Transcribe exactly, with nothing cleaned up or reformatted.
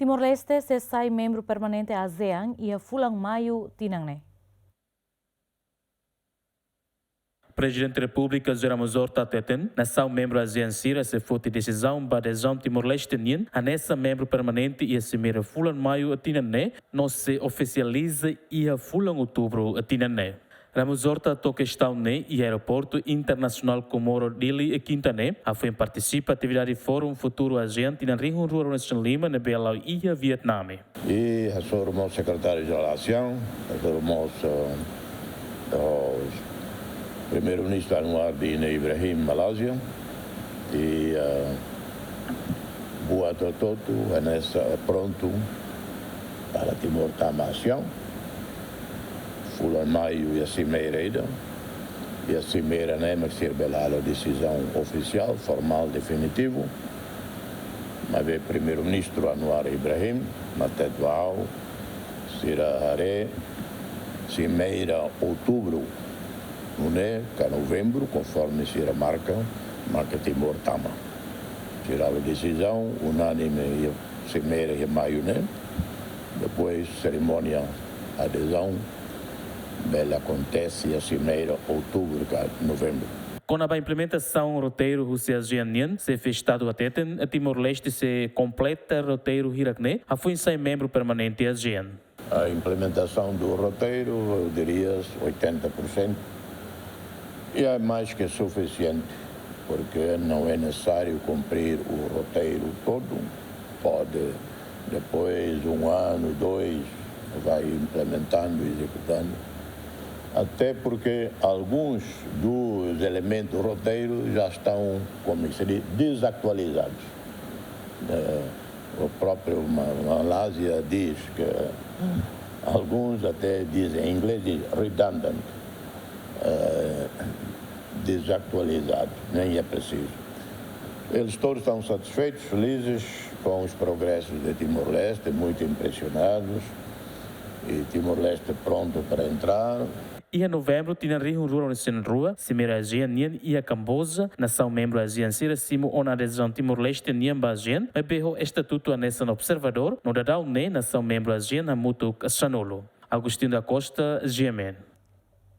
Timor-Leste sei sai membru permanente ASEAN iha fulan Maiu tinan ne'e. Prezidente Repúblika José Ramos Horta hateten, nasaun membru ASEAN sira sei foti desizaun ba adezaun Timor-Leste nian hanesan membru permanente iha simeira fulan Maiu tinan ne'e, no sei ofisializa iha fulan Outubru tinan ne'e. Ramos Horta toka kestaun ne'e iha Aeroportu Internasionál Comoro Dili, Kinta ne'e, hafoin partisipa atividade Fórum Futuru ASEAN tinan rihun rua ruanulu-resin-lima ne'ebé la'o iha Vietname. I hasoru mós Sekretáriu Jerál ASEAN, hasoru mós, eh, eh, Primeiru-Ministru Anwar bin Ibrahim, Malázia, i, eh, buat hotu-hotu hanesan prontu para Timor tama ASEAN. Fulan Maiu iha simeira ida, iha simeira ne'e mak sira bele halo desizaun ofisiál, formál, definitivu. Maibé Primeiru-Ministru Anwar Ibrahim, matetu ha'u, sira haree simeira Outubru, nune'e ka Novembru, konforme sira marka, marka Timor tama. Sira halo desizaun unánime iha simeira iha Maiu ne'e. Depois serimónia adezaun bele akontese iha simeira Outubru ka Novembru. Kona-ba implementasaun roteiru husi ASEAN nian, Xefe Estadu hateten, Timor-Leste sei kompleta roteiru hirak ne'e hafoin sai membru permanente ASEAN. A implementação do roteiro, eu diria, oitenta por cento. E é mais que suficiente, porque não é necessário cumprir o roteiro todo. Pode, depois, um ano, dois, vai implementando, executando. Até porque alguns dos elementos do roteiro já estão, como se diz, desatualizados. Eh, o próprio Ma-, Malázia diz que alguns até dizem, em inglês diz redundant, eh, desatualizado, nem é preciso. Eles todos estão satisfeitos, felizes com os progressos de Timor-Leste, muito impressionados, e Timor-Leste pronto para entrar. Iha Novembru tinan rihun rua ruanulu-resin-rua, simeira ASEAN nian iha Kamboja, nasaun membru ASEAN sira simu ona adezaun Timor-Leste nian ba ASEAN, maibé ho estatutu hanesan observadór, no daudaun ne'e nasaun membru ASEAN hamutuk sanulu. Agostinho da Costa, GMN.